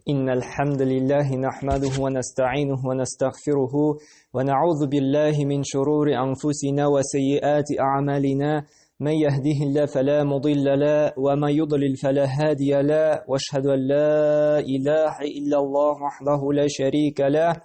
إن الحمد لله نحمده ونستعينه ونستغفره ونعوذ بالله من شرور أنفسنا وسيئات أعمالنا من يهده الله فلا مضل له ومن يضلل فلا هادي له واشهد أن لا إله إلا الله وحده لا شريك له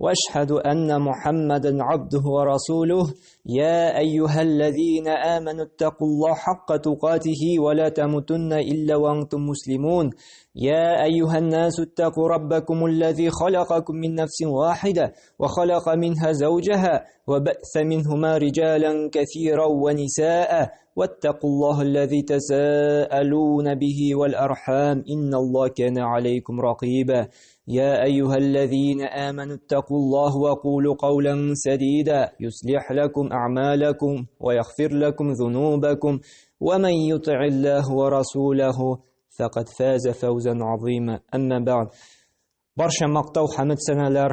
واشهد أن محمدا عبده ورسوله يا أيها الذين آمنوا اتقوا الله حق تقاته ولا تموتن إلا وأنتم مسلمون يا أيها الناس اتقوا ربكم الذي خلقكم من نفس واحدة وخلق منها زوجها وبأث منهما رجالا كثيرا ونساء واتقوا الله الذي تساءلون به والأرحام إن الله كان عليكم رقيبا يا أيها الذين آمنوا اتقوا الله وقولوا قولا سديدا يصلح لكم أعمالكم ويغفر لكم ذنوبكم ومن يطع الله ورسوله فقد فاز فوزا عظيما أما بعد Барча мактау хәмд сәнәләр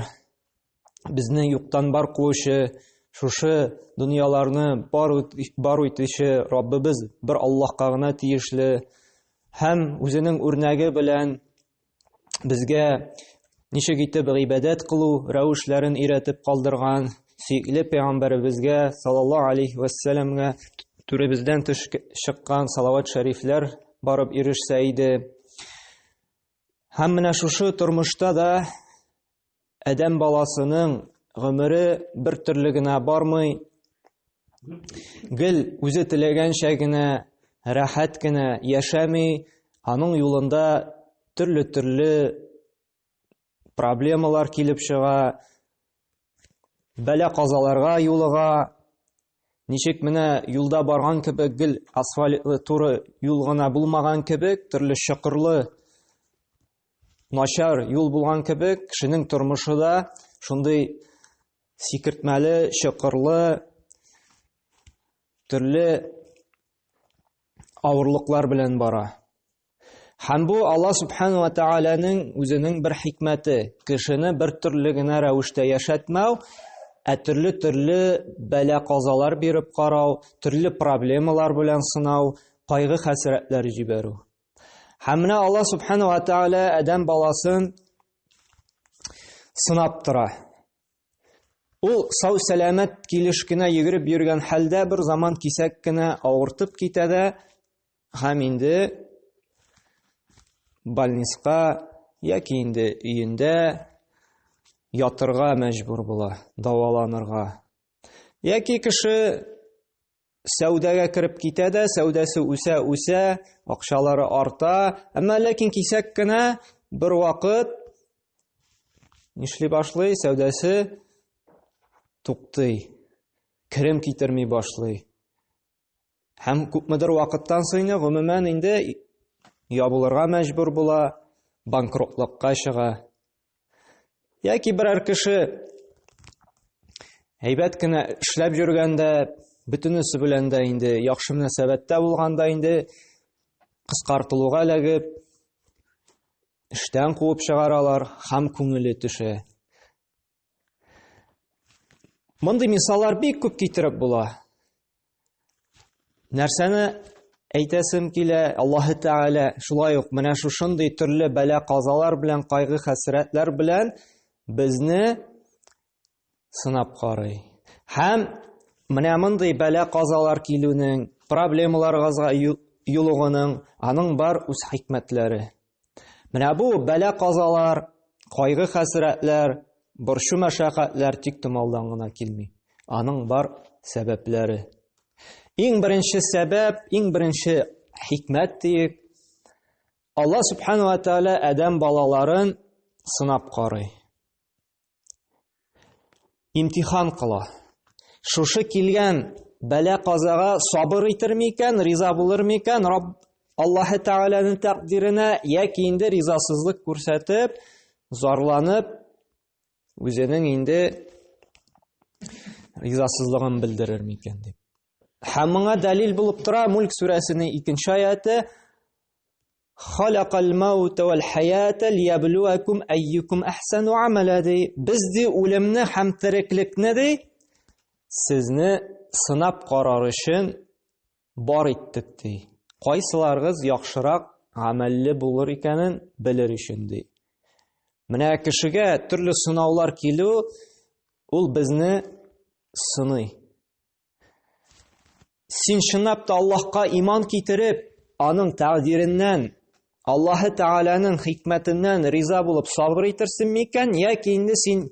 безне юктан бар кылучы, шушы дөньяларны бар, бар итүче Раббыбыз бер Аллаһка гына тиешле һәм үзенең үрнәге белән безгә ничек итеп гыйбадәт кылу рәвешләрен өйрәтеп калдырган сөекле пәйгамбәребезгә саллаллаһу алейхи вәссәламгә түребездән чыккан салават шәрифләр барып ирешсә иде. Һәм менә шушы тормышта да адәм баласының гомере бер төрле генә бармый. Гел үзе теләгәнчә генә, рәхәт кенә яшәми, аның юлында төрле-төрле проблемалар килеп чыга, бәла-казаларга юлыга. Ничек менә юлда барган кебек гел асфальтлы туры юл гына булмаган кебек, төрле чокырлы начар юл булган кебек, кешенең тормышы да шундый сикертмәле, чокырлы, төрле авырлыклар белән бара. Һәм бу Алла Субхану ва Тааляның үзенең бер хикмәте, кешене бер төрле генә рәвештә яшәтмәү, ә төрле-төрле бәла-казалар биреп карау, төрле проблемалар белән сынау, кайгы-хәсрәтләр җибәрү. Һәм менә Алла Субхану ва Тааля адәм баласын сынап тора. Ул сау сәламәт килеш кенә йөгереп йөргән хәлдә бер заман кисәк кенә авыртып китә дә һәм инде больниска яки инде өендә ятырга мәҗбүр була, дәваланырга. Яки кеше сәүдәгә кереп китә дә, сәүдәсе үсә-үсә, акчалары арта, әмма ләкин кисәк кенә бер вакыт нишли башлый, сәүдәсе туктый, керем китерми башлый. Һәм күпмедер вакыттан соң гомумән инде ябылырга мәҗбүр була, банкротлыкка чыга. Яки берәр кеше әйбәт кенә эшләп йөргәндә, бөтенесе белән дә инде яхшы мөнәсәбәттә булганда инде кыскартылуга эләгеп, эштән куып чыгаралар һәм күңеле төшә. Мондый мисаллар бик күп китереп була. Нәрсәне әйтәсем килә, Аллаһы Тәгалә шулай ук менә шушындый төрле бәла-казалар белән, кайгы-хәсрәтләр белән безне сынап карый. Һәм менә мондый бәла-казалар килүнең, проблемаларга юлыгуның аның бар үз хикмәтләре. Менә бу бәла-казалар, кайгы-хәсрәтләр, борчу-мәшәкатьләр тик томалдан гына килми. Аның бар сәбәпләре. Иң беренче сәбәп, иң беренче хикмәт диек, Алла субхану ва тааля адәм балаларын сынап карый. Имтихан кыла. Шушы килгән бәла-казага сабыр итер микән, риза булыр микән Рабб Аллаһы Тәгаләнең тәкъдиренә яки инде ризасызлык күрсәтеп, зарланып, үзенең инде ризасызлыгын белдерер микән дип. Һәм моңа дәлил булып тора Мульк сүрәсенең икенче аяты Халакал маута вал хаята лиябluвакум айюкум ахсану амала ди. Без ди үлемне һәм тереклекне ди сезне сынап карар өчен бар иттек ди. Кайсыларыгыз яхшырак гамәлле булыр икәнен белер өчен ди. Менә кешегә төрле сынаулар килү, ул безне сыный. Син чынлап та Аллаһка иман китереп, аның тәкъдиреннән, Аллаһы Тәгаләнең хикмәтеннән риза булып сабыр итерсең микән, яки инде син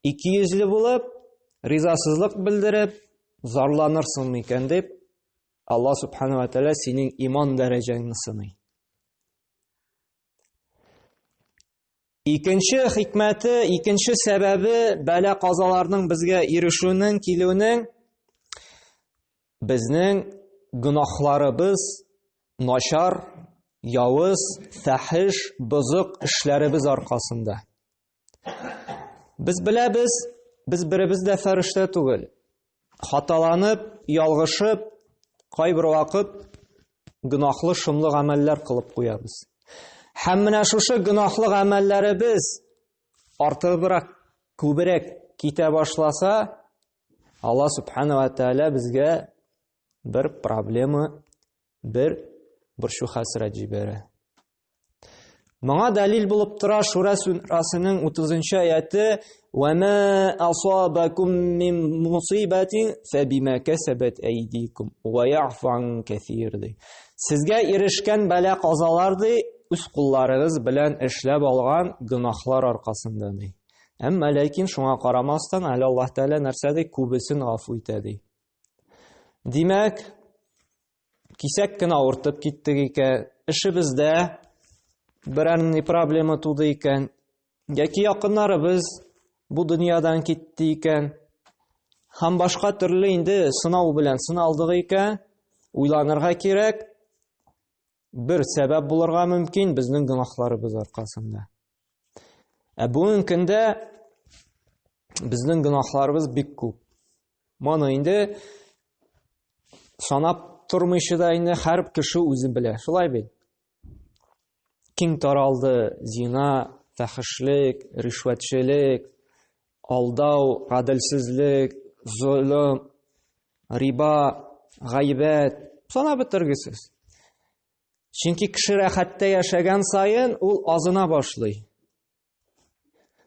икейөзле булып, ризасызлык белдереп, зарланырсың микән дип, Аллаһ Субхану ва Тәгалә синең иман дәрәҗәңне сыный. Икенче хикмәте, икенче сәбәбе бәла казаларның безгә ирешүнең, килүнең безнең гөнаһларыбыз, начар, явыз, фәхиш, бозык эшләребез аркасында. Без беләбез, без беребез дә фәрештә түгел. Хаталанып, ялгышып, кайбер вакыт гөнаһлы шомлы гамәлләр кылып куябыз. Һәм менә шушы гөнаһлы гамәлләребез артыграк, күбрәк китә башласа, Алла субхана ва тааля безгә бер проблема, бер борчу хәсрәт җибәрә. Моңа дәлил булып тора Шура сүрәсенең 30 аяты: "Ва ма асабакум мин мусибатин фабима касабат айдикум ва я'фу ан касир" ди. Сезгә ирешкән бәла казалар ди, үз кулларыгыз белән эшләп алган гөнаһлар аркасында ди. Әмма ләкин шуңа карамастан әле Аллаһ Тәгалә нәрсә ди? Күбесен гафу итә ди. Димәк, кисәк кенә авыртып киттек икән, эшебездә берәр ни проблема туды икән, яки якыннарыбыз бу дөньядан китте икән, һәм башка төрле инде сынау белән сыналдык икән, уйланырга кирәк, бер сәбәп булырга мөмкин безнең гөнаһларыбыз аркасында. Ә бүгенге көндә безнең гөнаһларыбыз бик күп. Моны инде санап тормыйча да инде һәр кеше үзе белә. Шулай бит. Киң таралды зина, фәхишлек, ришвәтчелек, алдау, гаделсезлек, золым, риба, гайбәт. Санап бетергесез. Чөнки кеше рәхәттә яшәгән саен ул азына башлый.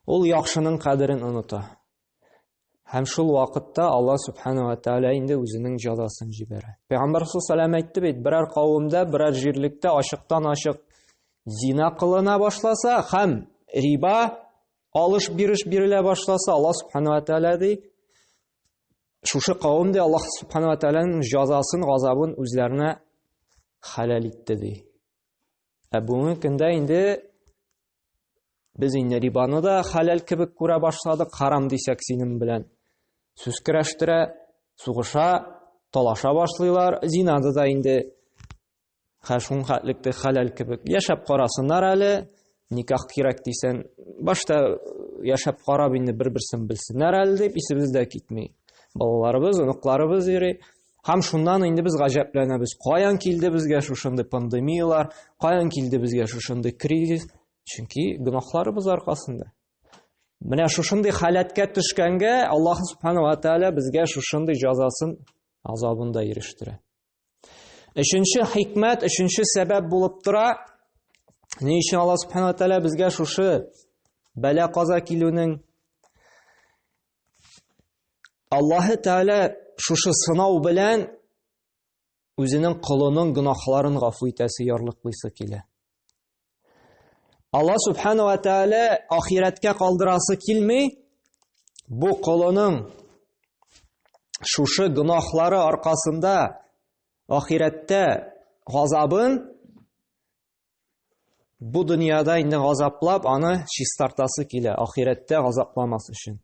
Ул яхшының кадерен оныта. Һәм шул вакытта Алла субхана ва тааля инде үзенең җәзасын җибәрә. Пәйгамбәр саллаллаху әйтте бит, берәр кавымда, берәр җирлектә ачыктан-ачык зина кылына башласа һәм риба алыш-биреш бирелә башласа, Алла субхана ва тааля ди, шушы кавым ди Аллаһ субхана ва тааляның җәзасын, газабын үзләренә хәләл итте ди. Ә бүгенге көндә инде без инде рибаны да хәләл кебек күрә башладык, харам дисәк синең белән сүз көрәштерә, сугыша, талаша башлыйлар. Зинаны да инде шуның хәтлектә хәләл кебек. Яшәп карасыннар әле, никах кирәк дисәң, башта яшәп карап инде бер-берсен белсеннәр әле дип исебез дә китми. Балаларыбыз, оныкларыбыз йөри. Һәм шуннан инде без гаҗәпләнәбез. Каян килде безгә шушындый пандемиялар, каян килде безгә шушындый кризис? Чөнки гөнаһларыбыз аркасында. Менә шушындый халәткә төшкәнгә Аллаһ субхана ва тааля безгә шушындый җәзасын, азабын да ирештерә. Өченче хикмәт, өченче сәбәп булып тора. Ни өчен Аллаһ субхана ва тааля безгә шушы бәла каза килүнең Аллаһы Тәгалә шушы сынау белән үзенең колының гөнаһларын гафу итәсе, ярлыклыйсы килә. Аллаһ Субхану ва Тәгалә ахирәткә калдырасы килми, бу колының шушы гөнаһлары аркасында ахирәттә газабын бу дөньяда инде газаплап, аны чистартасы килә, ахирәттә газапламас өчен.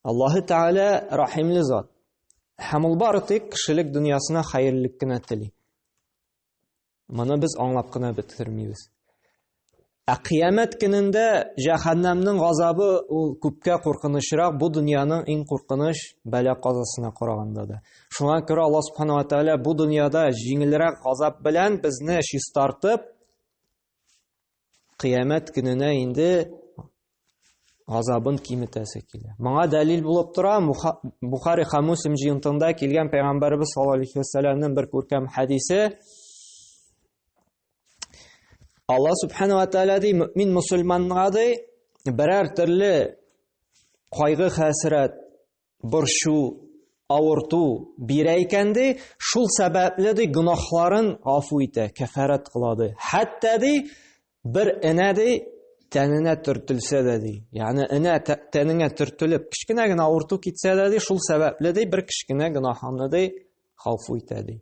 Аллаһы Тәгалә рәхимле зат. Һәм ул бары тик кешелек дөньясына хәерлелек кенә тели. Моны без аңлап кына бетермибез. Ә кыямәт көнендә җәһәннәмнең газабы ул күпкә куркынычрак бу дөньяның иң куркыныч бәла казасына караганда да. Шуңа күрә Аллаһ Субхану ва Тааля бу дөньяда җиңелрәк газап белән безне чистартып, кыямәт көненә инде газабын киметәсе килә. Моңа дәлил булып тора Бухари һәм Муслим җыентыгында килгән Пәйгамбәребез саллаллаһу алейһи ва сәлламнең бер күркәм хәдисе. Алла субхана ва тааля ди мөмин мусульманга ди берәр төрле кайгы хәсрәт, борчу, авырту бирә икән ди, шул сәбәпле ди гөнаһларын гафу итә, кәфәрәт кыла ди. Хәтта ди бер энә ди тәненә төртелсә дә ди. Ягъни энә тәнеңә төртелеп, кечкенә генә авырту китсә дә ди, шул сәбәпле ди бер кечкенә гөнаһыңны ди гафу итә ди.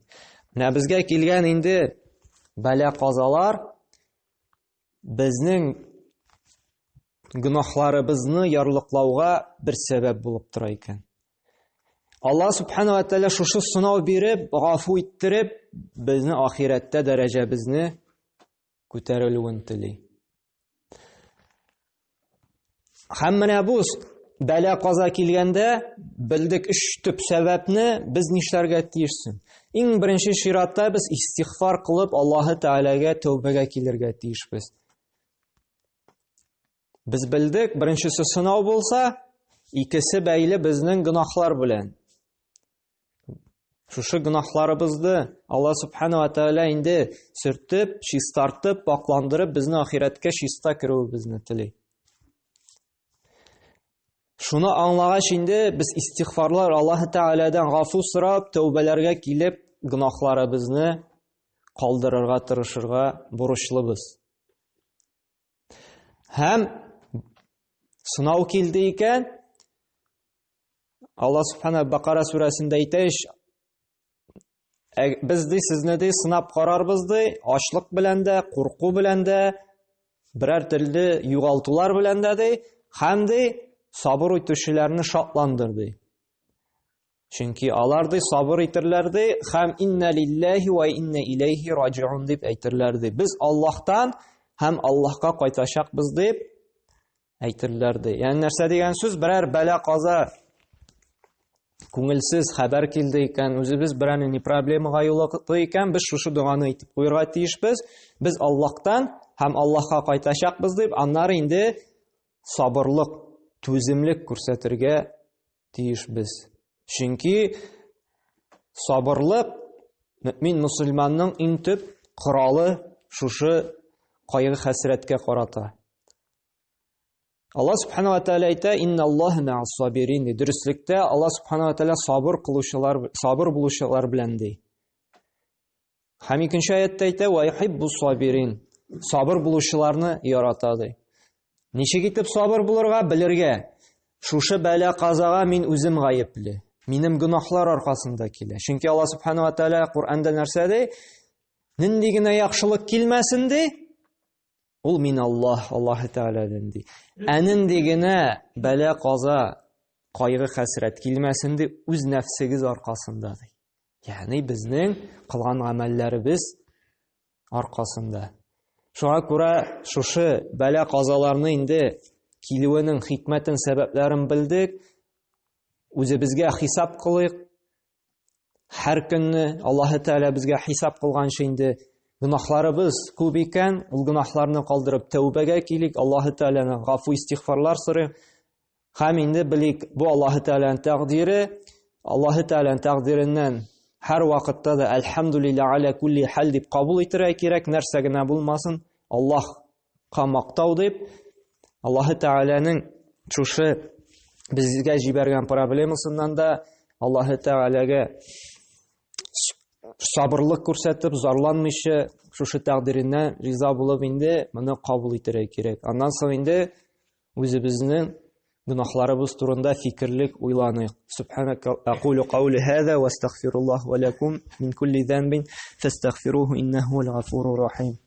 Менә безгә килгән инде бәла-казалар безнең гөнаһларыбызны ярлыклауга бер сәбәп булып тора икән. Алла субхана ва тәгалә шушы сынау биреп, гафу иттереп, безне ахирәттә дәрәҗәбезне күтәрелүен тели. Һәм менә бу бәла каза килгәндә белдек өч төп сәбәпне, без нишләргә тиешсең? Иң беренче чиратта без истигъфар кылып Аллаһы Тәгаләгә тәүбәгә килергә тиешбез. Без белдек, беренчесе сынау булса, икесе бәйле безнең гөнаһлар белән. Шушы гөнаһларыбызны Алла Субхана ва Тааля инде сөртеп, чистартып, пакландырып, безне ахирәткә чиста керүебезне тели. Шуны аңлагач инде без истигъфарлар Аллаһ Таалядан гафу сорап, тәүбәләргә килеп, гөнаһларыбызны калдырырга тырышырга бурычлыбыз. Һәм сынау килде икән, Алла Субхана Бакара сүрәсендә әйтә ич, без ди сезне ди сынап карарбыз ди, ачлык белән дә, курку белән дә, берәр төрле югалтулар белән дә ди, һәм ди сабыр итүчеләрне шатландыр ди. Чөнки алар ди сабыр итерләр ди, һәм инна лиллаһи ва инна илейхи раҗиун дип әйтерләр ди. Без Аллаһтан һәм Аллаһка кайтачакбыз дип әйтерләр ди. Ягъни нәрсә дигән сүз? Берәр бәла каза күңелсез хәбәр килде икән, үзебез берәр нинди проблемага юлыкты икән, без шушы доганы әйтеп куярга тиешбез. Без Аллаһтан һәм Аллаһка кайтачакбыз дип, аннары инде сабырлык, түземлек күрсәтергә тиешбез. Чөнки сабырлык мөмин мусульманның иң төп коралы шушы кайгы-хәсрәткә карата. Алла субхана ва тааля әйтә, "Инна Аллаһ мә'ас сабирин" ди. Дөреслектә Алла субхана ва тааля сабыр кылучылар, сабыр булучылар белән ди. Һәм икенче аятта әйтә, "Ва юхиббу сабирин". Сабыр булучыларны ярата ди. Ничек итеп сабыр булырга? Белергә. Шушы бәла казага мин үзем гаепле. Минем гөнаһлар аркасында килә. Чөнки Алла субхана ва тааля Коръәндә нәрсә ди? Нинди генә яхшылык килмәсен ди, Ул мин Аллаһ, Аллаһ Тәгаләдән ди. Ә нинди генә бәла каза, кайгы хәсрәт килмәсен ди, үз нәфсегез аркасында ди. Ягъни безнең кылган гамәлләребез аркасында. Шуңа күрә шушы бәла казаларны инде килүенең хикмәтен, сәбәпләрен белдек. Үзебезгә хисап кылыйк, Һәр көнне Аллаһы Тәгалә безгә хисап кылганчы инде гөнаһларыбыз күп икән, ул гөнаһларны калдырып тәүбәгә килик, Аллаһы Тәгаләне гафу истигъфарлар сорыйк. Һәм инде белик, бу Аллаһы Тәгаләнең тәкъдире, Аллаһы Тәгаләнең тәкъдиреннән һәр вакытта да әлхәмдулилла аля кулли хәл дип кабул итәргә кирәк, нәрсә генә булмасын, Аллаһ ка мактау дип, Аллаһы Тәгаләнең шушы безгә җибәргән проблемасыннан да Аллаһы Тәгаләгә сабырлык күрсәтеп, зарланмыйча, шушы тәкъдиренә риза булып инде моны кабул итәргә кирәк. Аннан соң инде үзебезнең гөнаһларыбыз турында фикерлек уйланыйк. Субханака акулу каули хаза ва астагфируллах ва лакум мин кулли занбин фастагфируһу иннаху хуал гафурур рахим.